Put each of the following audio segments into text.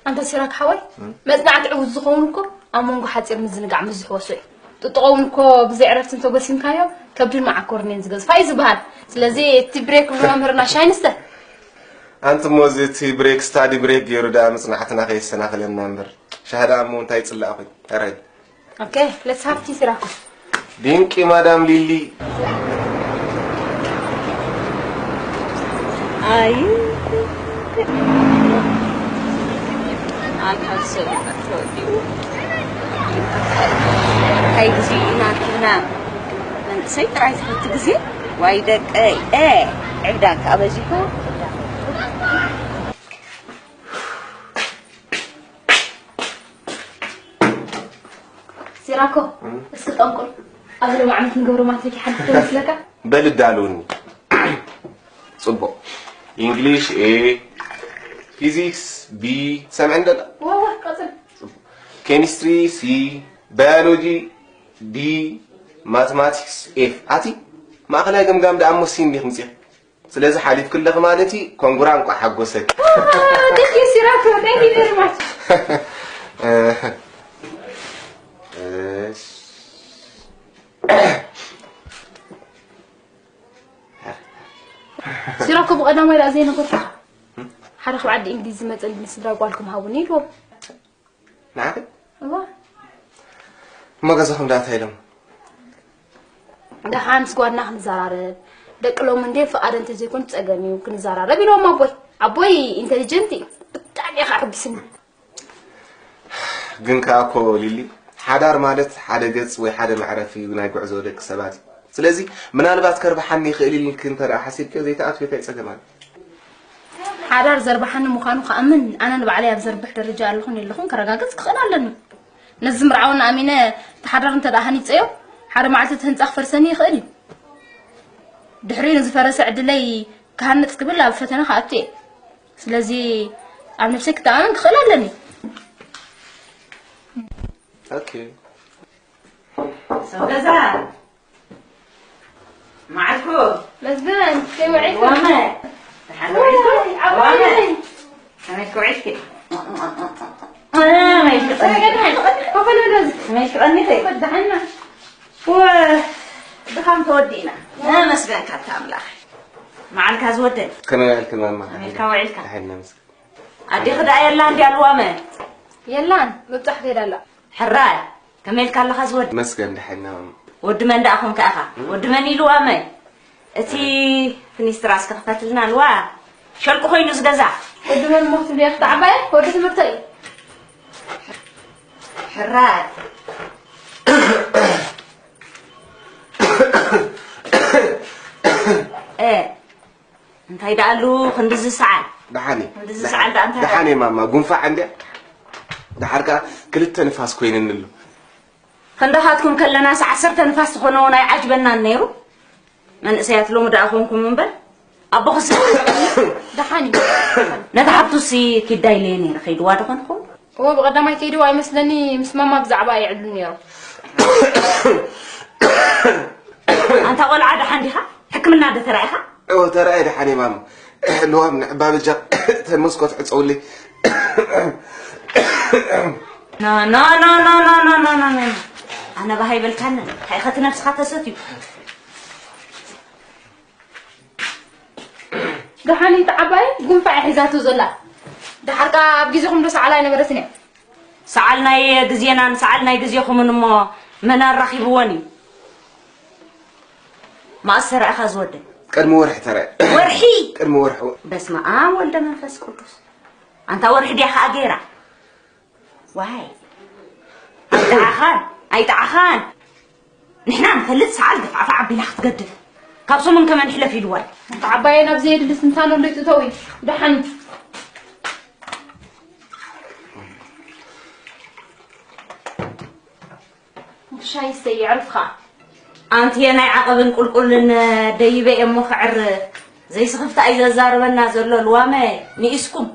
ኣንታ ሲራክ ሓወይ፣ መጽናዕቲ ዕዉት ዝኸውን እኮ ኣብ መንጎ ሓጺር ምዝንጋዕ ምስ ዝሕወሶ እዩ። ጥጥቖ እውን እኮ ብዘይ ዕረፍቲ እንተጎሲምካዮ ከብድን መዓኮርን እየን ዝገዝፋ እዩ ዝበሃል። ስለዚ እቲ ብሬክ ብመምህርና ሻይንስተ ኣንቲ እሞ እዚ እቲ ብሬክ ስታዲ ብሬክ ገይሩ ደኣ መጽናዕትና ከየሰናኽለና እምበር። ሻህ ደኣ እሞ እንታይ ይጽላእ ኮይኑ? ሕራይ። Okay, let's have tea, ሲራኮ። ድንቂ ማዳም ሊሊ። ኣይ፣ ኣንታ ዝሰብእ ተወዲኡ። እንታይ ግዜ ኢና ርኪብና? መንእሰይ ጥራይ ዝፈቱ ግዜ። ዋይ ደቀይ፣ ኤ፣ ዕብዳን ከኣ በዚሑ። ሲራኮ፣ እስኪ ጠንቁል። ኣብዚ ሎሚ ዓመት ንገብሮ ማትሪክ ይሓልፍ ዶ ይመስለካ? በል እዳልውኒ። ጽቡቕ። ኢንግሊሽ ኤ፣ ፊዚክስ ቢ፣ ሰምዐን ደላ? ዋዋ፣ ቀጽል። ጽቡቕ። ኬሚስትሪ ሲ፣ ባዮሎጂ ዲ፣ ማትማቲክስ ኤፍ። ኣቲ ማእኸላይ ገምጋም ደኣ እሞ ሲ እንዲኽ ምጽእ። ስለዚ ሓሊፍክለኺ ማለት እዩ። ኮንግራ፣ እንቋዕ ሓጎሰኪ። Oh, thank you, ሲራኮ. Thank you very much. እሺ። ሲራኮ፣ ብቐዳማይ ደኣ ዘይነገርኩኻ። ሓደ ካብ ዓዲ እንግሊዝ ዝመጸ ንስድራ ጓልኩም ሃቡኒ ኢልዎም። ንዓኺ? እዋ። እሞ ገዛኹም ደኣ እንታይ ኢሎም? ደሓን ምስ ጓልና ክንዘራረብ። ደቂ ሎሚ እንዴ ፍቓድ እንተዘይኮኑ ጸገም እዩ፣ ክንዘራረብ ኢሎም ኣቦይ። ኣቦይ ኢንተሊጀንት እዩ። ብጣዕሚ ኢኻ ኣሐጒስኒ። ግን ከኣ እኮ ሊሊ፣ ሓዳር ማለት ሓደ ገጽ ወይ ሓደ መዕረፊ ናይ ጉዕዞ ደቂ ሰባት እዩ። ስለዚ ምናልባት ከርብሓኒ ይኽእል ኢልኪ እንተ ደኣ ሓሲብክዮ ዘይትኣትውዮ እንታይ ጸገም ኣሎ? ሓዳር ዘርብሓኒ ምዃኑ ክኣምን ኣነ ንባዕለይ ኣብ ዘርብሕ ደረጃ ኣለኹን የለኹን ከረጋግጽ ክኽእል ኣለኒ። ነዚ ዝምርዓወኒ ኣሚነ እቲ ሓዳር እንተ ደኣ ሃኒጸዮ ሓደ መዓልቲ እቲ ህንጻ ክፈርሰኒ ይኽእል እዩ። ድሕሪኡ ንዝፈረሰ ዕድለይ ክሃንጽ ክብል ኣብ ፈተነ ክኣቱ እየ። ስለዚ ኣብ ነብሰይ ክተኣማመን ክኽእል ኣለኒ። ኦኬ። ሰብ ገዛ። መዓልኩ። መስገን፣ ከመይ ውዒልኩም? ዋመ። ደሓን ውዒልኩም? ዋመ። ከመይ ውዒልኪ? ከመይ ውዒልኪ? ከመይ ውዒልኪ? ወ-፣ ድኻም ተወዲእና። ነመስገንካ ኣታ ኣምላኽ። መዓልካ ዝወደን። ከመይ ውዒልኪ ማማ? ከመይ ኢልካ ውዒልካ? ደሓን ነመስገን። ኣዴኺ ደኣ የላን ድያ ልዋመ? የላን፣ ምብጻሕ ከይዳ ኣላ። ሕራይ፣ ከመይ ኢልካ ኣለኻ ዝወዲ? መስገን፣ ደሓን ኢና። ወዲ መን ደኣ ኾንካ ኢኻ? ወዲ መን እዩ ልዋመ? እቲ ፍኒስትራስ ክኽፈትልና ልዋ፣ ሸልቂ ኮይኑ ዝገዛ። ወዲ መን እሞ ክትብልዮ ክትዓባየ? ወዲ ትምህርቶ እዩ። ሕራይ። እ፣ እንታይ ደኣሉ ክንድዚ ሰዓል? ደሓን እየ። ክንድዚ ሰዓል ደኣ እንታይ ደሓን እየ ማማ፣ ጉንፋዕ እንድያ። ደሓር ከኣ ክልተ ንፋስ ኮይንኒ ኣሎ። ክንዳኻትኩም ከለናስ ዓሰርተ ንፋስ ዝኾኖ ናይ ዓጅበናን ነይሩ። መንእሰያት ሎሚ ደኣ ኮንኩም እምበር፣ ኣቦኽስ ደሓን እዩ። ነታ ሓብቱሲ ኪዳ ኢለየ ነይረ፣ ከይድዋ ዶ ኾን ይኸውን? እወ፣ ብቐዳማይ ከይድዋ ይመስለኒ፣ ምስ ማማ ብዛዕባ ይዕልሉ ነይሮም። ኣንታ ቆልዓ ደሓን ዲኻ? ሕክምና ዶ ተራኢኻ? እወ፣ ተራእየ ደሓን እየ ማማ። ልዋም ንዕባ በጃ ተን መስኮት ዕጸውለይ። ኖ፣ ኖ፣ ኖ። ኣነ ባህ ኣይበልካንን። እንታይ ኢኸ እቲ ነብስኻ ተሰትዩ? ደሓን እዩ ተዓባየ፣ ጉንፋዕ ሒዛቶ ዘላ። ደሓር ከኣ ኣብ ግዜኹም ዶ ሰዓል ኣይነበረትን እያ? ሰዓል ናይ ግዜናን ሰዓል ናይ ግዜኹምን እሞ መን ኣራኺብወን እዩ? መኣስ ተራእኻ ዝወደይ? ቅድሚ ወርሒ ተራእየ። ወርሒ? ቅድሚ ወርሒ። በስመ ኣብ ወልደ መንፈስ ቅዱስ። ኣንታ ወርሒ ድያ ከኣ ገይራ? ዋይ። ኣይጠዓኻን፣ ኣይጠዓኻን። ንሕና ንፈልጥ ሰዓል ገፋዕፋዕ ኣቢላ ክትገድፍ። ካብ ሰሙን ከመ ንሕለፍ ኢልዋ እዩ። ኣንታ ዓባየ ናብ ዘየድሊ ትንታነ ኣሎ ይጥተው እዩ። ደሓን። ሻይ ስተይ የዕርፍኻ። ኣንትየ ናይ ዓቐብን ቁልቁልን ደይበ እየ እሞ ክዕር ዘይስኽፍታ እዩ ዘዛርበና ዘሎ ልዋመ ንኢስኩም።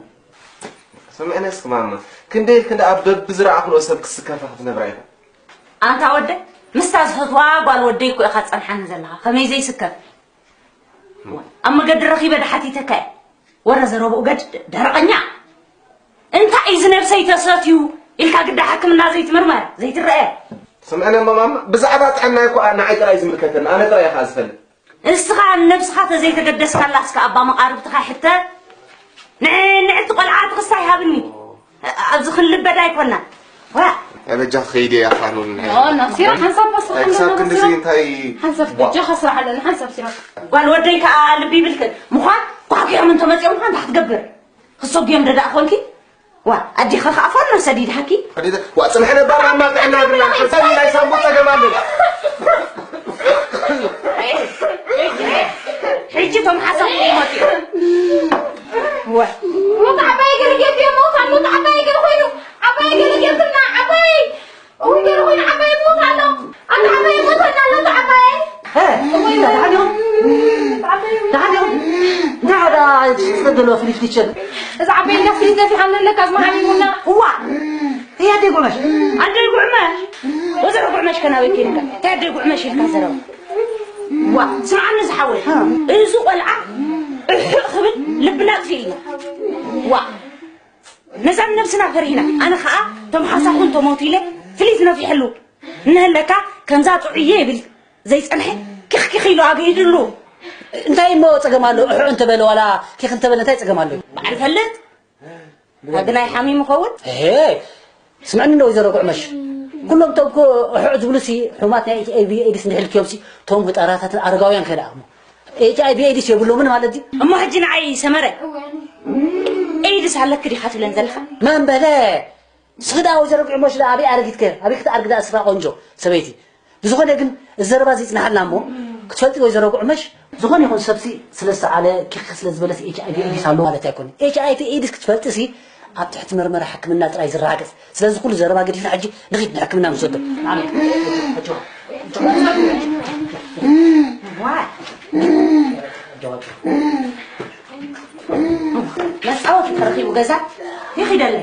ስምዕኒ እስኪ ማማ፣ ክንደይ ኢልኪ እንዳ ኣብ በብዝረኣኽንኦ ሰብ ክስከፋ ክትነብራ ኢኹም? ኣንታ ወደ፣ ምስታ ዝፈትዋ ጓል ወደይ እኮ ኢኻ ትጸንሓኒ ዘለኻ። ከመይ ዘይስከፍ? ኣብ መገዲ ረኺበ ዶ ሓቲተካ እየ? ወረ ዘረብኡ ገድ ደረቐኛ። እንታይ እዩ እዚ ነብሰይ ተሰትዩ ኢልካ ግዳ ሕክምና ዘይትምርመር ዘይትረአ። ስምዕነ ማማ፣ ብዛዕባ ጥዕና እኮ ንዓይ ጥራይ ዝምልከተኒ፣ ኣነ ጥራይ እየ ዝፈልጥ። እስኻ ንነብስኻ ተዘይተገደስካላ እስከ ኣባ መቓርብትኻ ሕተ። ንዕልቲ ቆልዓ ትኽስታይ ሃብኒ። ኣብዚ ክንልበድ ኣይኮና። ዋ ኣበጃ ኸይደ ያፋኑን ኖ ኖ ሲራ ሓንሳብ ፓስታ ክሳብ ክንድዚ እንታይ ሓንሳብ ብጃኻ ስራሕ ኣለና ሓንሳብ ሲራ ጓል ወደይ ከኣ ልቢ ይብልክን ምዃን ኳኪዖም እንተመፂኦም ምዃን እንታይ ክትገብር ክሰጉዮም ደዳእ ኮንኪ። ዋ ኣዲኻ ከኣ ፋኖ ሰዲድሃኪ። ዋ ጽንሐ ነበር ኣማ ጥዕና ግና ሓሳብ ናይ ሳምቡ ጸገም ኣለና። ሕጂ እቶም ሓሳብ ይመጡ። ሞት ዓባይ ገለ ጌርኩ እየ ሞት ኣሎ ዓባይ ገለ ኮይኑ ዓባይ ገለ ጌርኩና ዓባይ እውን ገለ ኮይኑ ዓባይ ሞት ኣሎ ኣንተ ዓባይ ሞት ኣሎ ኣንተ ዓባይ ደሓን ኢኹም ደሓን ኢኹም እንታይ ሓደ ዝስተ ዘሎ ፍሊፍሊቸር እዚ ዓባይ እንዳ ፍሊት ነፊሓ ኣለካ ዝመሓሚሙና እዋ እያ ደይ ጉዕመሽ ኣደይ ጉዕመሽ ወዘሮ ጉዕመሽ ከናበይ ከይድካ እንታይ ኣደይ ጉዕመሽ ኢልካ ዘረባ ዋ ስምዓኒ ዝሓወይ እዚ ቆልዓ እሕእ ክብል ልብና ጥፊእልና ዋ ነዛን ነብስና ፈሪህና ኣነ ከዓ ቶም ሓሳኹን ተሞት ኢለ ፍሊት ነፊሐሉ እንህለካ ከምዛ ጥዑየ ይብል ዘይፀንሐ ኪኽኪኽ ኢሉ ኣግሂድሉ እንታይ እሞ ፀገም ኣሎ እሑ እንተበለ ዋላ ኪኽ እንተበለ እንታይ ፀገም ኣሎ በዓል ፈልጥ ግናይ ሓሚሙ ኸውን ስምዕኒ እንደ ወይዘሮ ጉዕመሽ ኩሎም ቶም እኮ እሑዕ ዝብሉ ሲ ሕሙማት ናይ ኤች ኣይቪ ኤድስ እንድሕልክዮም ሲ ቶም ህፃናታትን ኣረጋውያን ከይደኣሞ ኤች ኣይቪ ኤድስ የብሎምን ማለት እዩ እሞ ሕጂ ንዓይ ሰመረ ኤድስ ኣለክ ዲኻ ትብለን ዘለኻ መን በለ ስኽዳ ወይዘሮ ጉዕመሽ ኣበይ ኣረጊትከ ኣበይ ክትኣርግዳ ስራ ቆንጆ ሰበይቲ ብዝኾነ ግን እዚ ዘረባ እዚ ይፅናሓልና እሞ ክትፈልጢ ወይዘሮ ጉዕመሽ ዝኾነ ይኹን ሰብሲ ስለ ዝሰዓለ ኪኽ ስለ ዝበለስ ኤች ኣይቪ ኤድስ ኣለዎ ማለት ኣይኮነ ኤች ኣይቪ ኤድስ ክትፈልጢ ሲ ኣብ ትሕቲ መርመራ ሕክምና ጥራይ ዝረጋገፅ ስለዚ ኩሉ ዘረባ ገዲፍና ሕጂ ንኺድ ንሕክምና ንሰዶ መፃወቲ ተረኺቡ ገዛ ይኺደለ